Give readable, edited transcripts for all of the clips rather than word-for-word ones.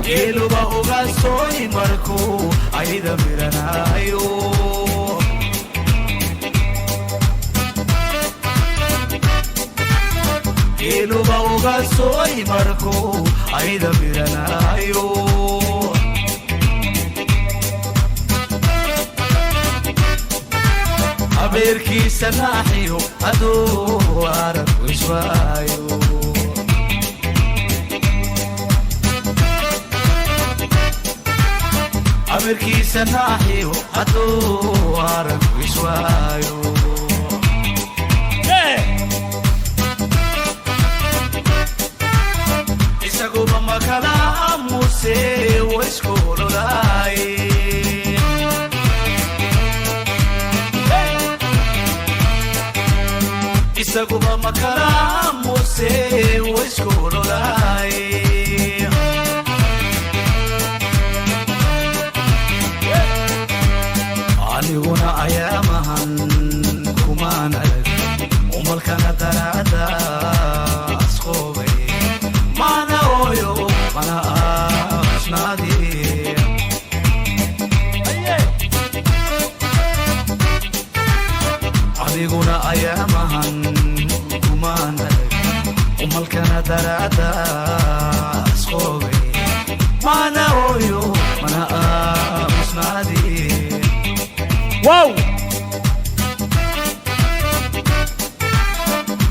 Geeluba uga sooy markuu ayda miranaayo. Geeluba uga sooy markuu ayda miranaayo. Abeerkiisa naaxiyo hadduu arag iswaayo. Abeerkiisa naaxiyo hadduu arag iswaayo. Isaguba makala amuse waisku ololaaye. Isaguba makala amuse waisku ololaaye. Aniguna ayaamahan kumaan arag umalkana daraada asqoobay, mana ooyo mana aasnaadi. Aniguna ayaamahan kumaan arag umalkana daraada asqoobay, mana ooyo mana aamusnaadi. Wow.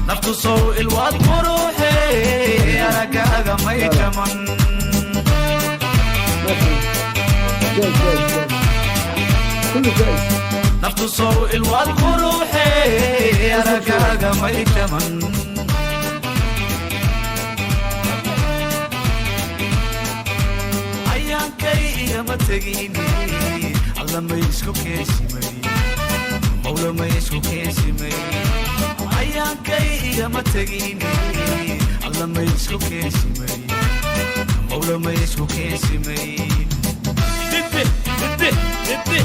Naftu sow ilwaad quruxe aragaaga may jaman. جاي جاي جاي، كله جاي. Naftu sow ilwaad quruxe aragaaga may jaman. Ayaankay igama tegini, alla may isku keesimay, mawla may isku keesimay. Ayaankay igama tegini, alla may isku keesimay, mawla may isku keesimay. Diddi, diddi, diddi.